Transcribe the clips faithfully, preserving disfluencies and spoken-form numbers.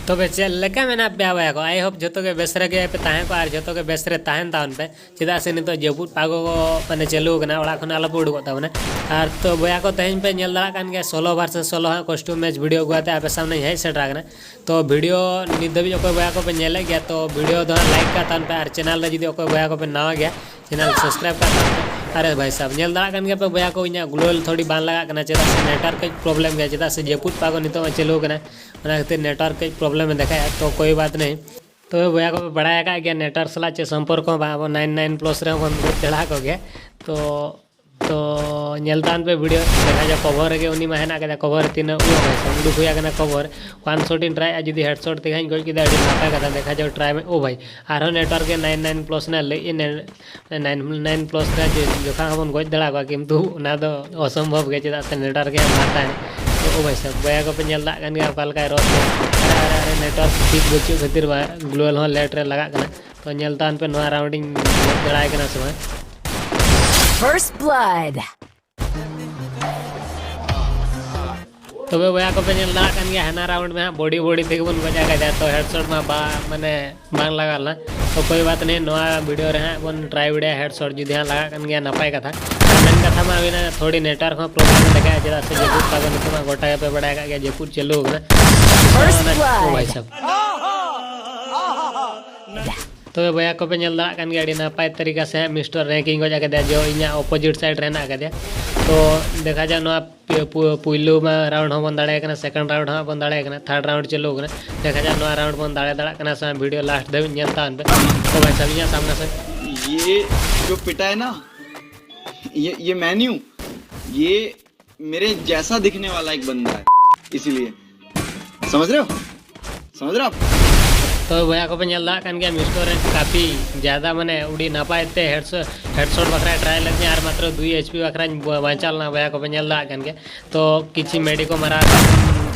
ᱛᱚᱵᱮ ᱪᱮᱫ ᱞᱮᱠᱟ ᱢᱮᱱᱟᱜ ᱯᱮᱭᱟ ᱵᱚᱭᱦᱟ ᱠᱚ? I hope ᱡᱚᱛᱚ ᱜᱮ ᱵᱮᱥ ᱨᱮᱜᱮ ᱯᱮ ᱛᱟᱦᱮᱸ ᱠᱚᱜᱼᱟ ᱟᱨ ᱡᱚᱛᱚ ᱜᱮ ᱵᱮᱥ ᱨᱮ ᱛᱟᱦᱮᱱ ᱛᱟᱵᱚᱱ ᱯᱮ, ᱪᱮᱫᱟᱜ ᱥᱮ ᱱᱤᱛᱚᱜ ᱡᱟᱹᱯᱩᱫ ᱯᱟᱜᱚ ᱠᱚ ᱢᱟᱱᱮ ᱪᱟᱹᱞᱩ ᱟᱠᱟᱱᱟ, ᱚᱲᱟᱜ ᱠᱷᱚᱱ ᱟᱞᱚ ᱯᱮ ᱩᱰᱩᱠᱚᱜ ᱛᱟᱵᱚᱱᱟ᱾ ᱟᱨ ᱛᱚ ᱵᱚᱭᱦᱟ ᱠᱚ, ᱛᱮᱦᱮᱧ ᱯᱮ ᱧᱮᱞ ᱫᱟᱲᱮᱭᱟᱜ ᱠᱟᱱ ᱜᱮᱭᱟ, ᱥᱳᱞᱳ ᱵᱷᱟᱨᱥᱮᱥ ᱥᱳᱞᱳ ᱦᱟᱸᱜ costume match video ᱟᱹᱜᱩ ᱠᱟᱛᱮ ᱟᱯᱮ ᱥᱟᱢᱱᱮᱧ ᱦᱮᱡ ᱥᱮᱴᱮᱨ ᱟᱠᱟᱱᱟ᱾ ᱛᱚ video ᱱᱤᱛ ᱫᱷᱟᱹᱵᱤᱡ ᱚᱠᱚᱭ ᱵᱚᱭᱦᱟ ᱠᱚᱯᱮ ᱧᱮᱞᱮᱫ ᱜᱮᱭᱟ, ᱛᱚ video ᱫᱚ ᱦᱟᱸᱜ like ᱠᱟᱜ ᱛᱟᱵᱚᱱ ᱯᱮ ᱟᱨ channel ᱨᱮ ᱡᱩᱫᱤ ᱚᱠᱚᱭ ᱵᱚᱭᱦᱟ ᱠᱚᱯᱮ ᱱᱟᱣᱟ ᱜᱮᱭᱟ, channel subscribe ᱠᱟᱜ ᱛᱟᱵᱚᱱ ᱯᱮ᱾ ᱟᱨᱮ ᱵᱷᱟᱭ ᱥᱟᱦᱵ, ᱧᱮᱞ ᱫᱟᱲᱮᱭᱟᱜ ᱠᱟᱱ ᱜᱮᱭᱟ ᱯᱮ ᱵᱚᱭᱦᱟ ᱠᱚ, ᱤᱧᱟᱹᱜ global ᱛᱷᱚᱲᱤ ᱵᱟᱝ ᱞᱟᱜᱟᱜ ᱠᱟᱱᱟ, ᱪᱮᱫᱟᱜ ᱥᱮ network ᱠᱟᱹᱡ problem ᱜᱮᱭᱟ, ᱪᱮᱫᱟᱜ ᱥᱮ ᱡᱟᱹᱯᱩᱫ ᱯᱟᱜᱚ ᱱᱤᱛᱚᱜ ᱢᱟ ᱪᱟᱹᱞᱩ ᱟᱠᱟᱱᱟ, ᱚᱱᱟ ᱠᱷᱟᱹᱛᱤᱨ network ᱠᱟᱹᱡ problem ᱮ ᱫᱮᱠᱷᱟᱭᱟ᱾ ᱛᱚ ᱠᱳᱭ ᱵᱟᱛ ᱱᱟᱦᱤ, ᱛᱚᱵᱮ ᱵᱚᱭᱦᱟ ᱠᱚᱯᱮ ᱵᱟᱲᱟᱭ ᱟᱠᱟᱫ ᱜᱮᱭᱟ network ᱥᱟᱞᱟᱜ ᱪᱮᱫ ᱥᱚᱢᱯᱚᱨᱠᱚ ᱦᱚᱸ ᱵᱟᱝ, ᱟᱵᱚ nine nine plus ᱨᱮᱦᱚᱸ ᱵᱚᱱ ᱜᱚᱡ ᱫᱟᱲᱮ ᱟᱠᱚ ᱜᱮᱭᱟ᱾ ᱛᱚ ᱛᱚ ᱧᱮᱞ ᱛᱟᱵᱚᱱ ᱯᱮ video, ᱫᱮᱠᱷᱟ ᱡᱟᱠ cover ᱨᱮᱜᱮ ᱩᱱᱤ ᱢᱟ ᱦᱮᱱᱟᱜ ᱠᱟᱫᱟ, cover ᱨᱮ ᱛᱤᱱᱟᱹᱜ ᱩᱰᱩᱠ ᱦᱩᱭ ᱟᱠᱟᱱᱟ cover, one shot ᱤᱧ try ᱟᱜᱼᱟ, ᱡᱩᱫᱤ headshot ᱛᱮᱜᱮ ᱦᱟᱸᱜ ᱤᱧ ᱜᱚᱡ ᱠᱮᱫᱟ ᱟᱹᱰᱤ ᱱᱟᱯᱟᱭ ᱠᱟᱛᱷᱟ, ᱫᱮᱠᱷᱟ ᱡᱟᱠ try ᱢᱮ᱾ ᱳ ᱵᱷᱟᱭ, ᱟᱨᱦᱚᱸ network ᱜᱮ nine nine plus ᱨᱮᱱᱟᱜ ᱞᱟᱹᱭ ᱤᱧ nine nine plus ᱨᱮ ᱡᱚ-, ᱡᱚᱠᱷᱟ ᱦᱚᱸᱵᱚᱱ ᱜᱚᱡ ᱫᱟᱲᱮ ᱟᱠᱚᱣᱟ, ᱠᱤᱱᱛᱩ ᱚᱱᱟ ᱫᱚ ᱚᱥᱚᱢᱵᱷᱚᱵ ᱜᱮ, ᱪᱮᱫᱟᱜ ᱥᱮ network ᱜᱮ ᱦᱟᱸᱜ ᱵᱟᱝ ᱛᱟᱦᱮᱱᱟ᱾ ᱛᱚ ᱳ ᱵᱷᱟᱭ ᱥᱟᱦᱵ, ᱵᱚᱭᱦᱟ ᱠᱚᱯᱮ ᱧᱮᱞ ᱫᱟᱲᱮᱭᱟᱜ ᱠᱟᱱ ᱜᱮᱭᱟ ᱚᱠᱟ ᱞᱮᱠᱟᱭ ᱨᱚᱲ ᱠᱮᱫᱟ, ᱟᱨᱮ ᱟᱨᱮ ᱟᱨᱮ network ᱴᱷᱤᱠ ᱵᱟᱹᱪᱩᱜ ᱠᱷᱟᱹᱛᱤᱨ global ᱦᱚᱸ late ᱨᱮ ᱞᱟᱜᱟᱜ ᱠᱟᱱᱟ᱾ ᱛᱚ ᱧᱮᱞ ᱛᱟᱵᱚᱱ ᱯᱮ ᱱᱚᱣᱟ round ᱤᱧ ᱜᱚᱡ ᱫᱟᱲᱮᱭᱟᱭ ᱠᱟᱱᱟ ᱥᱮ ᱵᱟᱝ᱾ First blood. ᱛᱚᱵᱮ ᱵᱚᱭᱦᱟ ᱠᱚᱯᱮ ᱧᱮᱞ ᱫᱟᱲᱮᱭᱟᱜ ᱠᱟᱱ ᱜᱮᱭᱟ, ᱦᱟᱱᱟ round ᱢᱟ ᱦᱟᱸᱜ body body ᱛᱮᱜᱮ ᱵᱚᱱ ᱜᱚᱡ ᱟᱠᱟᱫᱟ, ᱛᱚ headshot ᱢᱟ ᱵᱟ-, ᱢᱟᱱᱮ ᱵᱟᱝ ᱞᱟᱜᱟᱣ ᱞᱮᱱᱟ᱾ ᱛᱚ ᱠᱳᱭ ᱵᱟᱛ ᱱᱟᱦᱤ, ᱱᱚᱣᱟ video ᱨᱮ ᱦᱟᱸᱜ ᱵᱚᱱ try ᱵᱟᱲᱟᱭᱟ headshot, ᱡᱩᱫᱤ ᱦᱟᱸᱜ ᱞᱟᱜᱟᱜ ᱠᱟᱱ ᱜᱮᱭᱟ ᱱᱟᱯᱟᱭ ᱠᱟᱛᱷᱟ᱾ ᱟᱨ ᱢᱮᱱ ᱠᱟᱛᱷᱟ ᱢᱟ ᱦᱩᱭᱱᱟ, ᱛᱷᱚᱲᱤ network ᱦᱚᱸ problem ᱫᱮᱠᱷᱟᱭᱟ, ᱪᱮᱫᱟᱜ ᱥᱮ ᱡᱟᱹᱯᱩᱫ ᱯᱟᱜᱚ ᱱᱤᱛᱚᱜ ᱢᱟ ᱜᱚᱴᱟ ᱜᱮᱯᱮ ᱵᱟᱲᱟᱭ ᱟᱠᱟᱫ ᱜᱮᱭᱟ, ᱡᱟᱹᱯᱩᱫ ᱪᱟᱹᱞᱩ ᱟᱠᱟᱱᱟ᱾ First blood. ᱳ ᱵᱷᱟᱭ ᱥᱟᱦᱵ᱾ ᱛᱚᱵᱮ ᱵᱚᱭᱦᱟ ᱠᱚᱯᱮ ᱧᱮᱞ ᱫᱟᱲᱮᱭᱟᱜ ᱠᱟᱱ ᱜᱮᱭᱟ, ᱟᱹᱰᱤ ᱱᱟᱯᱟᱭ ᱛᱟᱹᱨᱤᱠᱟ ᱥᱮ ᱢᱤᱥᱴᱟᱨ ᱨᱮᱝᱠ ᱤᱧ ᱜᱚᱡ ᱟᱠᱟᱫᱮᱭᱟ, ᱡᱚ ᱤᱧᱟᱹᱜ opposite side ᱨᱮ ᱦᱮᱱᱟᱜ ᱟᱠᱟᱫᱮᱭᱟ᱾ ᱛᱚ ᱫᱮᱠᱷᱟ ᱡᱟᱠ, ᱱᱚᱣᱟ ᱯᱩ-, ᱯᱩ-, ᱯᱩᱭᱞᱩ ᱢᱟ round ᱦᱚᱸᱵᱚᱱ ᱫᱟᱲᱮᱭᱟᱜ ᱠᱟᱱᱟ, second round ᱦᱚᱸ ᱵᱚᱱ ᱫᱟᱲᱮᱭᱟᱜ ᱠᱟᱱᱟ, third round ᱪᱟᱹᱞᱩ ᱟᱠᱟᱱᱟ᱾ ᱫᱮᱠᱷᱟ ᱡᱟᱠ ᱱᱚᱣᱟ round ᱵᱚᱱ ᱫᱟᱲᱮ ᱫᱟᱲᱮᱭᱟᱜ ᱠᱟᱱᱟ ᱥᱮ ᱵᱟᱝ, video last ᱫᱷᱟᱹᱵᱤᱡ ᱧᱮᱞ ᱛᱟᱵᱚᱱ ᱯᱮ᱾ ᱛᱚ ᱵᱷᱟᱭ ᱥᱟᱦᱵ, ᱤᱧᱟᱹᱜ ᱥᱟᱢᱱᱟ ᱥᱮ ये जो पिटा है ना, ये, ये मैं नहीं हूँ, ये मेरे जैसा दिखने वाला एक बंदा है, इसीलिए। समझ रहे हो? समझ रहे हो आप? ᱛᱚ ᱵᱚᱭᱦᱟ ᱠᱚᱯᱮ ᱧᱮᱞ ᱫᱟᱲᱮᱭᱟᱜ ᱠᱟᱱ ᱜᱮᱭᱟ, ᱢᱤᱥᱴᱚᱨ ᱨᱮ ᱠᱟᱯᱷᱤ ᱡᱟᱫᱟ ᱢᱟᱱᱮ ᱟᱹᱰᱤ ᱱᱟᱯᱟᱭ ᱛᱮ headshot, headshot ᱵᱟᱠᱷᱨᱟ try ᱞᱮᱫ ᱛᱤᱧᱟ ᱟᱨ ᱢᱟᱛᱨᱚ ᱫᱩᱭ HP ᱵᱟᱠᱷᱨᱟᱧ ᱵᱟᱧᱪᱟᱣ ᱞᱮᱱᱟ᱾ ᱵᱚᱭᱦᱟ ᱠᱚᱯᱮ ᱧᱮᱞ ᱫᱟᱲᱮᱭᱟᱜ ᱠᱟᱱ ᱜᱮᱭᱟ, ᱛᱚ ᱠᱤᱪᱷᱤ ᱢᱮᱰᱤ ᱠᱚ ᱢᱟᱨᱟ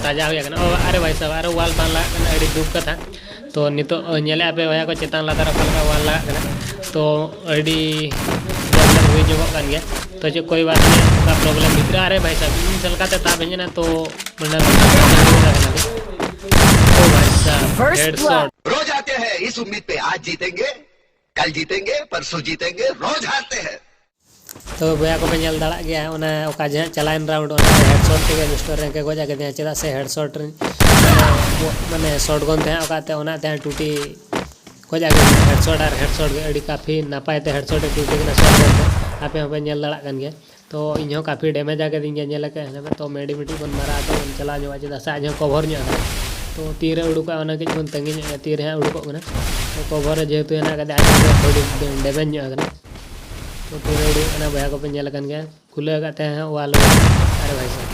ᱛᱟᱡᱟ ᱦᱩᱭ ᱟᱠᱟᱱᱟ᱾ ᱚ, ᱟᱨᱮ ᱵᱷᱟᱭ ᱥᱟᱦᱵ, ᱟᱨᱚ wall ᱵᱟᱝ ᱞᱟᱜᱟᱜ ᱠᱟᱱᱟ, ᱟᱹᱰᱤ ᱫᱩᱠ ᱠᱟᱛᱷᱟ᱾ ᱛᱚ ᱱᱤᱛᱚᱜ ᱧᱮᱞᱮᱫᱼᱟ ᱯᱮ ᱵᱚᱭᱦᱟ ᱠᱚ, ᱪᱮᱛᱟᱱ ᱞᱟᱛᱟᱨ ᱚᱠᱟ ᱞᱮᱠᱟ wall ᱞᱟᱜᱟᱜ ᱠᱟᱱᱟ, ᱛᱚ ᱟᱹᱰᱤ problem ᱦᱩᱭ ᱧᱚᱜᱚᱜ ᱠᱟᱱ ᱜᱮᱭᱟ᱾ ᱛᱚ ᱪᱮᱫ ᱠᱳᱭ ᱵᱟᱛ ᱱᱟᱦᱤ, ᱚᱱᱠᱟ problem ᱵᱷᱤᱛᱨᱤ, ᱟᱨᱮ ᱵᱷᱟᱭ ᱥᱟᱦᱵ, ᱤᱧ ᱪᱮᱫ ᱞᱮᱠᱟᱛᱮ ᱛᱟᱵ ᱦᱮᱡ ᱮᱱᱟ, ᱛᱚ ᱢᱟᱱᱮ ᱚ ᱵᱷᱟᱭ, First Headshot. blood. रोज आते हैं इस उम्मीद पे, आज जीतेंगे, कल जीतेंगे, परसों जीतेंगे, रोज हारते हैं। ᱛᱚ ᱵᱚᱭᱦᱟ ᱠᱚᱯᱮ ᱧᱮᱞ ᱫᱟᱲᱮᱭᱟᱜ ᱜᱮᱭᱟ, ᱚᱱᱟ ᱚᱠᱟ ᱡᱟᱦᱟᱸ ᱪᱟᱞᱟᱣᱮᱱ ᱨᱟᱣᱩᱱᱰ ᱚᱱᱟ ᱦᱮᱰᱥᱚᱴ ᱛᱮᱜᱮ ᱢᱤᱥᱴᱟᱨ ᱨᱮᱝᱠᱮ ᱜᱚᱡ ᱟᱠᱟᱫᱮᱭᱟ᱾ ᱪᱮᱫᱟᱜ ᱥᱮ ᱦᱮᱰᱥᱚᱴ ᱨᱮ ᱢᱟᱱᱮ ᱥᱚᱴᱜᱚᱱ ᱛᱟᱦᱮᱸ ᱚᱠᱟᱛᱮ ᱚᱱᱟ ᱛᱟᱦᱮᱸ ᱴᱩᱴᱤ ᱜᱚᱡ ᱟᱠᱟᱫᱮᱭᱟ᱾ ᱦᱮᱰᱥᱚᱴ ᱟᱨ ᱦᱮᱰᱥᱚᱴ ᱜᱮ ᱟᱹᱰᱤ ᱠᱟᱯᱷᱤ ᱱᱟᱯᱟᱭ ᱛᱮ ᱦᱮᱰᱥᱚᱴ ᱮ ᱴᱩᱴᱤ ᱠᱟᱱᱟ ᱥᱚᱴᱜᱚᱱ ᱛᱮ᱾ ᱟᱯᱮ ᱦᱚᱸᱯᱮ ᱧᱮᱞ ᱫᱟᱲᱮᱭᱟᱜ ᱠᱟᱱ ᱜᱮᱭᱟ᱾ ᱛᱚ ᱤᱧ ᱦᱚᱸ ᱠᱟᱯᱷᱤ ᱰᱮᱢᱮᱡᱽ ᱟᱠᱟᱫᱤᱧ ᱜᱮᱭᱟ, ᱧᱮᱞ ᱟᱠᱟᱫ ᱦᱮᱱᱟᱜ ᱯᱮ᱾ ᱛᱚ ᱢᱮᱰᱤ ᱢᱤᱫᱴᱤᱡ ᱵᱚᱱ ᱢᱟᱨᱟ ᱟᱫᱚ ᱵᱚᱱ ᱪᱟᱞᱟᱣ ᱧᱚᱜᱼᱟ, ᱪᱮᱫᱟᱜ ᱥᱮ ᱟᱡ ᱦᱚᱸ ᱠᱚᱵᱷᱚᱨ ᱧᱚᱜ ᱟᱠᱟᱱᱟ᱾ ᱛᱚ ᱛᱤᱨᱮ ᱩᱰᱩᱠᱚᱜᱼᱟ ᱚᱱᱟ ᱠᱟᱹᱡ ᱵᱚᱱ ᱛᱟᱺᱜᱤ ᱧᱚᱜ ᱮᱭᱟ, ᱛᱤᱨᱮ ᱦᱟᱸᱜ ᱩᱰᱩᱠᱚᱜ ᱠᱟᱱᱟ᱾ ᱛᱚ ᱠᱚᱵᱷᱚᱨ ᱨᱮ ᱡᱮᱦᱮᱛᱩ ᱦᱮᱱᱟᱜ ᱟᱠᱟᱫᱮᱭᱟ, ᱟᱡ ᱦᱚᱸ ᱛᱷᱚᱲᱤ ᱰᱮᱢᱮᱡᱽ ᱧᱚᱜ ᱟᱠᱟᱱᱟ᱾ ᱛᱚ ᱛᱤᱨᱮ ᱩᱰᱩᱠᱚᱜ ᱠᱟᱱᱟ ᱵᱚᱭᱦᱟ ᱠᱚᱯᱮ ᱧᱮᱞ ᱟᱠᱟᱱ ᱜᱮᱭᱟ, ᱠᱷᱩᱞᱟᱹᱣ ᱟᱠᱟᱫ ᱛᱟᱦᱮᱸ ᱦᱟᱸᱜ ᱣᱟᱞ᱾ ᱟᱨᱮ ᱵᱷᱟᱭ ᱥᱟᱵ,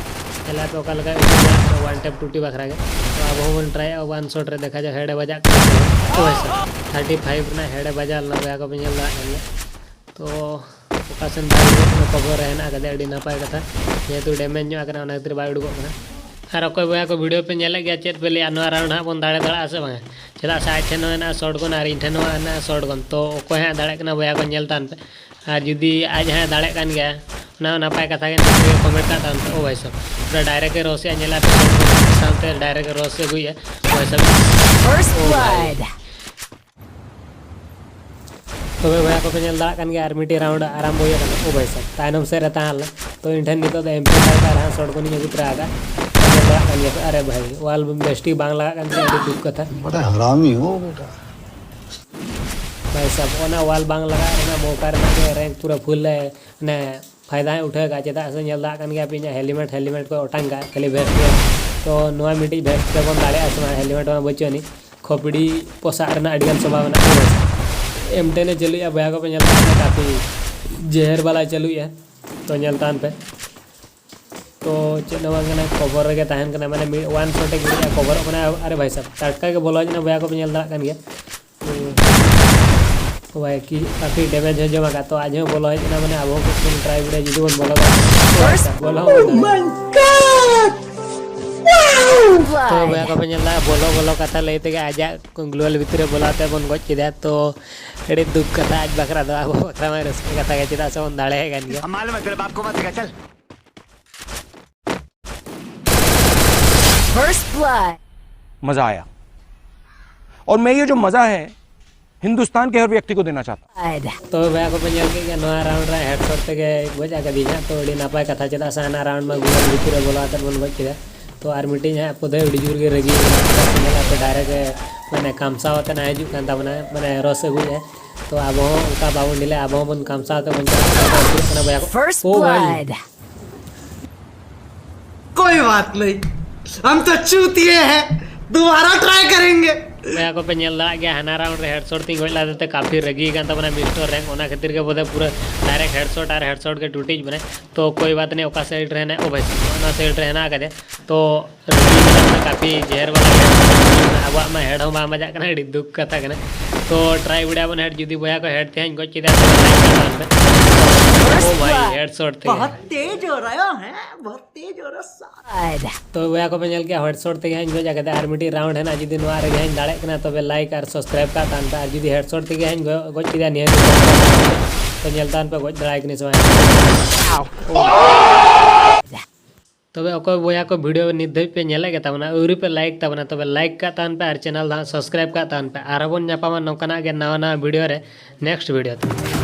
ᱧᱮᱞᱟ ᱯᱮ ᱚᱠᱟ ᱞᱮᱠᱟ ᱟᱹᱰᱤ ᱢᱟᱨᱟᱝ ᱠᱟᱱᱟ ᱚᱣᱟᱱ ᱴᱮᱯ ᱴᱩᱴᱤ ᱵᱟᱠᱷᱨᱟ ᱜᱮ᱾ ᱛᱚ ᱟᱵᱚ ᱦᱚᱸᱵᱚᱱ ᱴᱨᱟᱭᱟ ᱚᱣᱟᱱ ᱥᱚᱴ ᱨᱮ, ᱫᱮᱠᱷᱟ ᱡᱟᱠ ᱦᱮᱰ ᱮ ᱵᱟᱡᱟᱜ ᱠᱟᱱᱟ ᱥᱮ ᱵᱟᱝ᱾ ᱳ ᱵᱷᱟᱭ ᱥᱟᱵ, ᱛᱷᱟᱨᱴᱤ ᱯᱷᱟᱭᱤᱵᱷ ᱨᱮᱱᱟᱜ ᱦᱮᱰ ᱮ ᱵᱟᱡᱟᱣ ᱞᱮᱱᱟ, ᱵᱚᱭᱦᱟ ᱠᱚᱯᱮ ᱧᱮᱞ ᱫᱟᱲᱮᱭᱟᱜ ᱠᱟᱱ ᱜᱮᱭᱟ᱾ ᱛᱚ ᱚᱠᱟ ᱥᱮᱱ ᱵᱟᱭ ᱩᱰᱩᱠᱚᱜ ᱠᱟᱱᱟ, ᱠᱚᱵᱷᱚᱨ ᱨᱮ ᱦᱮᱱᱟᱜ ᱟᱠᱟᱫᱮᱭᱟ, ᱟᱹᱰᱤ ᱱᱟᱯᱟᱭ ᱠᱟᱛᱷᱟ᱾ ᱡᱮᱦᱮᱛᱩ ᱰᱮᱢᱮᱡᱽ ᱧᱚᱜ ᱟᱠᱟᱱᱟ, ᱚᱱᱟ ᱠᱷᱟᱹᱛᱤᱨ ᱵᱟᱭ ᱩᱰᱩᱠᱚᱜ ᱠᱟᱱᱟ᱾ ᱟᱨ ᱚᱠᱚᱭ ᱵᱚᱭᱦᱟ ᱠᱚ ᱵᱷᱤᱰᱤᱭᱳ ᱯᱮ ᱧᱮᱞᱮᱫ ᱜᱮᱭᱟ, ᱪᱮᱫ ᱯᱮ ᱞᱟᱹᱭᱟ, ᱱᱚᱣᱟ ᱨᱟᱣᱩᱱᱰ ᱦᱟᱸᱜ ᱵᱚᱱ ᱫᱟᱲᱮ ᱫᱟᱲᱮᱭᱟᱜᱼᱟ ᱥᱮ ᱵᱟᱝᱟ? ᱪᱮᱫᱟᱜ ᱥᱮ ᱟᱡ ᱴᱷᱮᱱ ᱦᱚᱸ ᱦᱮᱱᱟᱜᱼᱟ ᱥᱚᱴ ᱜᱚᱱ ᱟᱨ ᱤᱧ ᱴᱷᱮᱱ ᱦᱚᱸ ᱦᱮᱱᱟᱜᱼᱟ ᱥᱚᱴ ᱜᱚᱱ᱾ ᱛᱚ ᱚᱠᱚᱭ ᱦᱟᱸᱜ ᱫᱟᱲᱮᱭᱟᱜ ᱠᱟᱱᱟ ᱵᱚᱭᱦᱟ ᱠᱚ ᱧᱮᱞ ᱛᱟᱵᱚᱱ ᱯᱮ᱾ ᱟᱨ ᱡᱩᱫᱤ ᱟᱡ ᱦᱟᱸᱜ ᱫᱟᱲᱮᱭᱟᱜ ᱠᱟᱱ ᱜᱮᱭᱟ, ᱚᱱᱟ ᱦᱚᱸ ᱱᱟᱯᱟᱭ ᱠᱟᱛᱷᱟ ᱜᱮ, ᱱᱤᱛᱚᱜ ᱜᱮ ᱠᱚᱢᱮᱱᱴ ᱠᱟᱜ ᱛᱟᱵᱚᱱ ᱯᱮ᱾ ᱳ ᱵᱷᱟᱭ ᱥᱟᱵ, ᱯᱩᱨᱟᱹ ᱰᱟᱭᱨᱮᱠᱴ ᱜᱮ ᱨᱚᱥ ᱮ ᱧᱮᱞᱟ ᱯᱮ, ᱥᱚᱴ ᱜᱚᱱ ᱥᱟᱶᱛᱮ ᱰᱟᱭᱨᱮᱠᱴ ᱜᱮ ᱨᱚᱥ ᱮ ᱟᱹᱜᱩᱭᱮᱫᱼᱟ᱾ ᱳ ᱵᱷᱟᱭ ᱥᱟᱵ, First ᱳ ᱵᱷᱟᱭ᱾ blood. ᱛᱚᱵᱮ ᱵᱚᱭᱦᱟ ᱠᱚᱯᱮ ᱧᱮᱞ ᱫᱟᱲᱮᱭᱟᱜ ᱠᱟᱱ ᱜᱮᱭᱟ, ᱟᱨ ᱢᱤᱫᱴᱤᱡ ᱨᱟᱣᱩᱱᱰ ᱟᱨᱟᱢᱵᱚ ᱦᱩᱭ ᱟᱠᱟᱱᱟ᱾ ᱳ ᱵᱷᱟᱭ ᱥᱟᱵ, ᱛᱟᱭᱱᱚᱢ ᱥᱮᱫ ᱨᱮ ᱛᱟᱦᱮᱸ ᱞᱮᱱᱟ᱾ ᱛᱚ ᱤᱧ ᱴᱷᱮᱱ ᱱᱤᱛᱚᱜ ᱫᱚ ᱮᱢ ᱯᱤ ᱯᱷᱟᱭᱤᱵᱷ ᱟᱨ ᱦᱟᱸᱜ ᱥᱚᱴ ᱜᱚᱱᱤᱧ ᱟᱹᱜᱩ ᱛᱚᱨᱟ ᱟᱠᱟᱫᱼᱟ᱾ ᱧᱮᱞ ᱫᱟᱲᱮᱭᱟᱜ ᱠᱟᱱ ᱜᱮᱭᱟ ᱯᱮ, ᱟᱨᱮ ᱵᱷᱟᱭ, ᱣᱟᱞ ᱵᱮᱥ ᱴᱷᱤᱠ ᱵᱟᱝ ᱞᱟᱜᱟᱜ ᱠᱟᱱ ᱛᱤᱧᱟ, ᱟᱹᱰᱤ ᱫᱩᱠ ᱠᱟᱛᱷᱟ᱾ बड़ा हरामी हो बेटा। ᱵᱷᱟᱭ ᱥᱟᱵ, ᱚᱱᱟ ᱣᱟᱞ ᱵᱟᱝ ᱞᱟᱜᱟᱜ ᱨᱮᱱᱟᱜ ᱢᱚᱣᱠᱟ ᱨᱮᱱᱟᱜ ᱜᱮ ᱨᱮᱝᱠ ᱯᱩᱨᱟᱹ ᱯᱷᱩᱞ ᱞᱮ, ᱢᱟᱱᱮ, ᱯᱷᱟᱭᱫᱟᱭ ᱩᱴᱷᱟᱹᱣ ᱠᱟᱜᱼᱟ᱾ ᱪᱮᱫᱟᱜ ᱥᱮ ᱧᱮᱞ ᱫᱟᱲᱮᱭᱟᱜ ᱠᱟᱱ ᱜᱮᱭᱟ ᱯᱮ ᱤᱧᱟᱹᱜ ᱦᱮᱞᱢᱮᱴ, ᱦᱮᱞᱢᱮᱴ ᱠᱚ ᱚᱴᱟᱝ ᱠᱟᱜᱼᱟ ᱠᱷᱟᱹᱞᱤ ᱵᱷᱮᱥᱴ ᱜᱮ᱾ ᱛᱚ ᱱᱚᱣᱟ ᱢᱤᱫᱴᱤᱡ ᱵᱷᱮᱥᱴ ᱛᱮᱵᱚᱱ ᱫᱟᱲᱮᱭᱟᱜᱼᱟ ᱥᱮ ᱵᱟᱝ? ᱦᱮᱞᱢᱮᱴ ᱢᱟ ᱵᱟᱹᱪᱩᱜ ᱟᱹᱱᱤᱡ, ᱠᱷᱚᱯᱲᱤ ᱯᱚᱥᱟᱜ ᱨᱮᱱᱟᱜ ᱟᱹᱰᱤᱜᱟᱱ ᱥᱚᱢᱵᱷᱟᱵᱚᱱᱟ ᱠᱚ ᱵᱟᱹᱪᱩᱜᱼᱟ᱾ ᱮᱢ ᱴᱮᱱ ᱮ ᱪᱟᱹᱞᱩᱭᱮᱫᱼᱟ, ᱵᱚᱭᱦᱟ ᱠᱚᱯᱮ ᱧᱮᱞ ᱫᱟᱲᱮᱭᱟᱜ ᱠᱟᱱᱟ, ᱠᱟᱯᱷᱤ ᱡᱮᱦᱮᱨ ᱵᱟᱞᱟᱭ ᱪᱟᱹᱞᱩᱭᱮᱫᱼᱟ᱾ ᱛᱚ ᱧᱮᱞ ᱛᱟᱵᱚᱱ ᱯᱮ, ᱛᱚ ᱪᱮᱫ ᱦᱚᱸ ᱵᱟᱝ ᱠᱟᱱᱟ, ᱠᱚᱵᱷᱚᱨ ᱨᱮᱜᱮ ᱛᱟᱦᱮᱱ ᱠᱟᱱᱟ, ᱢᱟᱱᱮ ᱢᱤᱫ ᱣᱟᱱ ᱥᱚᱴ ᱮ ᱜᱤᱰᱤᱭᱮᱫᱼᱟ, ᱠᱚᱵᱷᱚᱨᱚᱜ ᱠᱟᱱᱟ᱾ ᱟᱨᱮ ᱵᱷᱟᱭ ᱥᱟᱵ, ᱴᱟᱴᱠᱟ ᱜᱮ ᱵᱚᱞᱚ ᱦᱮᱡ ᱮᱱᱟ, ᱵᱚᱭᱦᱟ ᱠᱚᱯᱮ ᱧᱮᱞ ᱫᱟᱲᱮᱭᱟᱜ ᱠᱟᱱ ᱜᱮᱭᱟ᱾ ᱛᱚ ᱵᱷᱟᱭ ᱠᱤ ᱠᱟᱯᱷᱤ ᱰᱮᱢᱮᱡᱽ ᱦᱚᱸ ᱡᱚᱢ ᱟᱠᱟᱫ, ᱛᱚ ᱟᱡ ᱦᱚᱸ ᱵᱚᱞᱚ ᱦᱮᱡ ᱮᱱᱟ, ᱢᱟᱱᱮ ᱟᱵᱚ ᱦᱚᱸ ᱠᱟᱹᱡ ᱵᱚᱱ ᱴᱨᱟᱭ ᱵᱟᱲᱟᱭᱟ ᱡᱩᱫᱤ ᱵᱚᱱ ᱵᱚᱞᱚ ᱫᱟᱲᱮᱭᱟᱜᱼᱟ᱾ ᱵᱚᱞᱚ ᱦᱚᱸ ᱵᱚᱞᱚ ᱮᱱᱟ᱾ ᱛᱚ ᱵᱚᱭᱦᱟ ᱠᱚᱯᱮ ᱧᱮᱞ ᱫᱟ, ᱵᱚᱞᱚ ᱵᱚᱞᱚ ᱠᱟᱛᱷᱟ ᱞᱟᱹᱭ ᱛᱮᱜᱮ ᱟᱡᱟᱜ ᱜᱞᱳᱣᱟᱞ ᱵᱷᱤᱛᱨᱤ ᱨᱮ ᱵᱚᱞᱚ ᱠᱟᱛᱮ ᱵᱚᱱ ᱜᱚᱡ ᱠᱮᱫᱮᱭᱟ᱾ ᱛᱚ ᱟᱹᱰᱤ ᱫᱩᱠ ᱠᱟᱛᱷᱟ, ᱟᱡ ᱵᱟᱠᱷᱨᱟ ᱫᱚ᱾ ᱟᱵᱚ ᱵᱟᱠᱷᱨᱟ ᱢᱟ ᱨᱟᱹᱥᱠᱟᱹ ᱠᱟᱛᱷᱟ ᱜᱮ, ᱪᱮᱫᱟᱜ ᱥᱮ ᱵᱚᱱ ᱫᱟᱲᱮᱭᱟᱭ ᱠᱟᱱ ᱜᱮᱭᱟ᱾ हम मालूम है तेरे बाप को मत सिखा, चल। First blood. मजा आया। और मैं ये जो मज़ा है हिंदुस्तान के हर व्यक्ति को देना चाहता हूँ। ᱛᱚ ᱵᱚᱭᱦᱟ ᱠᱚᱯᱮ ᱧᱮᱞ ᱠᱮᱫ ᱜᱮᱭᱟ, ᱱᱚᱣᱟ ᱨᱟᱣᱩᱱᱰ ᱨᱮ ᱦᱮᱰᱥᱚᱴ ᱛᱮᱜᱮ ᱜᱚᱡ ᱟᱠᱟᱫᱤᱧ ᱦᱟᱸᱜ᱾ ᱛᱚ ᱟᱹᱰᱤ ᱱᱟᱯᱟᱭ ᱠᱟᱛᱷᱟ, ᱪᱮᱫᱟᱜ ᱥᱮ ᱦᱟᱱᱟ ᱨᱟᱣᱩᱱᱰ ᱢᱟ ᱜᱩᱞᱟᱞ ᱵᱷᱤᱛᱤᱨ ᱨᱮ ᱵᱚᱞᱚ ᱠᱟᱛᱮᱫ ᱵᱚᱱ ᱜᱚᱡ ᱠᱮᱫᱟ᱾ ᱛᱚ ᱟᱨ ᱢᱤᱫᱴᱤᱡ ᱦᱟᱸᱜ ᱯᱩᱫᱷᱟᱹᱭ ᱟᱹᱰᱤ ᱡᱳᱨ ᱜᱮ ᱨᱟᱹᱜᱤ ᱠᱟᱱᱟ, ᱪᱮᱫᱟᱜ ᱥᱮ ᱧᱮᱞ ᱟᱯᱮ ᱰᱟᱭᱨᱮᱠᱴ ᱢᱟᱱᱮ ᱠᱟᱢᱥᱟᱣ ᱟᱛᱮ ᱦᱟᱸᱜ ᱦᱤᱡᱩᱜ ᱠᱟᱱ ᱛᱟᱵᱚᱱᱟ, ᱢᱟᱱᱮ ᱨᱚᱥ ᱟᱹᱜᱩᱭᱮᱫᱼᱟ᱾ ᱛᱚ ᱟᱵᱚ ᱦᱚᱸ ᱚᱱᱠᱟ ᱵᱟᱵᱚᱱ ᱰᱤᱞᱮ, ᱟᱵᱚ ᱦᱚᱸᱵᱚᱱ ᱠᱟᱢᱥᱟᱣ ᱟᱛᱮ ᱵᱚᱱ ᱪᱟᱞᱟᱜ ᱠᱟᱱᱟ᱾ ᱛᱚ ᱟᱹᱪᱩᱨᱚᱜ ᱠᱟᱱᱟ ᱵᱚᱭᱦᱟ ᱠᱚ᱾ First ᱳ ᱵᱷᱟᱭ᱾ Blood. कोई बात नहीं, हम तो चूतिए हैं, दोबारा ट्राई करेंगे। ᱵᱚᱭᱦᱟ ᱠᱚᱯᱮ ᱧᱮᱞ ᱫᱟᱲᱮᱭᱟᱜ ᱜᱮᱭᱟ, ᱦᱟᱱᱟ ᱨᱟᱣᱩᱱᱰ ᱨᱮ ᱦᱮᱰᱥᱚᱴ ᱛᱤᱧ ᱜᱚᱡ ᱞᱮᱫᱮ ᱛᱮ ᱠᱟᱯᱷᱤ ᱨᱟᱹᱜᱤ ᱠᱟᱱ ᱛᱟᱵᱚᱱᱟ ᱢᱤᱥᱴᱟᱨ ᱨᱮᱝᱠ᱾ ᱚᱱᱟ ᱠᱷᱟᱹᱛᱤᱨ ᱜᱮ ᱵᱚᱞᱮ ᱯᱩᱨᱟᱹ ᱰᱟᱭᱨᱮᱠᱴ ᱦᱮᱰᱥᱚᱴ ᱟᱨ ᱦᱮᱰᱥᱚᱴ ᱜᱮ ᱴᱩᱴᱤᱡ ᱵᱚᱱᱟᱭ᱾ ᱛᱚ ᱠᱳᱭ ᱵᱟᱛ ᱱᱮ, ᱚᱠᱟ ᱥᱟᱭᱤᱰ ᱨᱮ ᱦᱮᱱᱟᱜ, ᱳ ᱵᱷᱟᱭ, ᱚᱱᱟ ᱥᱟᱭᱤᱰ ᱨᱮ ᱦᱮᱱᱟᱜ ᱟᱠᱟᱫᱮ᱾ ᱛᱚ ᱨᱟᱹᱜᱤ ᱠᱟᱱᱟ ᱠᱟᱯᱷᱤ ᱡᱮᱦᱮᱨ ᱵᱟᱞᱟ ᱦᱮᱰ᱾ ᱟᱵᱚᱣᱟᱜ ᱢᱟ ᱦᱮᱰ ᱦᱚᱸ ᱵᱟᱝ ᱵᱟᱡᱟᱜ ᱠᱟᱱᱟ, ᱟᱹᱰᱤ ᱫᱩᱠ ᱠᱟᱛᱷᱟ ᱠᱟᱱᱟ᱾ ᱛᱚ ᱴᱨᱟᱭ ᱵᱟᱲᱟᱭᱟ ᱵᱚᱱ ᱦᱮᱰ, ᱡᱩᱫᱤ ᱵᱚᱭᱦᱟ ᱠᱚ ᱦᱮᱰ ᱛᱮᱦᱮᱧ ᱜᱚᱡ ᱠᱮᱫᱟ ᱛᱚ ᱞᱟᱭᱤᱠ ᱠᱟᱜ ᱛᱟᱵᱚᱱ ᱯᱮ᱾ ᱳ ᱵᱷᱟᱭ, ᱦᱮᱰᱥᱚᱴ ᱛᱮᱜᱮ᱾ बहुत तेज हो रहा है, बहुत तेज हो रहा है। ᱛᱚ ᱵᱚᱭᱦᱟ ᱠᱚᱯᱮ ᱧᱮᱞ ᱠᱮᱜᱼᱟ, ᱦᱮᱰᱥᱚᱴ ᱛᱮᱜᱮ ᱦᱟᱸᱜ ᱤᱧ ᱜᱚᱡ ᱟᱠᱟᱫᱟ᱾ ᱟᱨ ᱢᱤᱫᱴᱤᱡ ᱨᱟᱣᱩᱱᱰ ᱦᱮᱱᱟᱜᱼᱟ, ᱡᱩᱫᱤ ᱱᱚᱣᱟ ᱨᱮᱜᱮ ᱦᱟᱸᱜ ᱤᱧ ᱫᱟᱲᱮᱜ ᱠᱟᱱᱟ, ᱛᱚᱵᱮ ᱞᱟᱭᱤᱠ ᱟᱨ ᱥᱟᱵᱥᱠᱨᱟᱭᱤᱵ ᱠᱟᱜ ᱛᱟᱦᱮᱱ ᱯᱮ᱾ ᱟᱨ ᱡᱩᱫᱤ ᱦᱮᱰᱥᱚᱴ ᱛᱮᱜᱮ ᱦᱟᱸᱜ ᱤᱧ ᱜᱚ- ᱜᱚᱡ ᱠᱮᱫᱟ ᱱᱤᱭᱟᱹ ᱵᱷᱤᱰᱤᱭᱳ, ᱛᱚ ᱧᱮᱞ ᱛᱟᱦᱮᱱ ᱯᱮ ᱜᱚᱡ ᱫᱟᱲᱮᱭᱟᱭ ᱠᱟᱹᱱᱟᱹᱧ ᱥᱮ ᱵᱟᱝ᱾ ᱛᱚᱵᱮ ᱚᱠᱚᱭ ᱵᱚᱭᱦᱟ ᱠᱚ ᱵᱷᱤᱰᱤᱭᱳ ᱱᱤᱛ ᱫᱷᱟᱹᱵᱤᱡ ᱯᱮ ᱧᱮᱞᱮᱫ ᱜᱮ ᱛᱟᱵᱚᱱᱟ, ᱟᱹᱣᱨᱤ ᱯᱮ ᱞᱟᱭᱤᱠ ᱛᱟᱵᱚᱱᱟ, ᱛᱚᱵᱮ ᱞᱟᱭᱤᱠ ᱠᱟᱜ ᱛᱟᱦᱮᱱ ᱯᱮ ᱟᱨ ᱪᱮᱱᱮᱞ ᱫᱚ ᱦᱟᱸᱜ ᱥᱟᱵᱥᱠᱨᱟᱭᱤᱵ ᱠᱟᱜ ᱛᱟᱦᱮᱱ ᱯᱮ᱾ ᱟᱨᱦᱚᱸ ᱵᱚᱱ ᱧᱟᱯᱟᱢᱟ ᱱᱚᱝᱠᱟᱱᱟᱜ ᱜᱮ ᱱᱟᱣᱟ ᱱᱟᱣᱟ ᱵᱷᱤᱰᱤᱭᱳ ᱨᱮ, ᱱᱮᱠᱥᱴ ᱵᱷᱤᱰᱤᱭᱳ ᱛᱮ᱾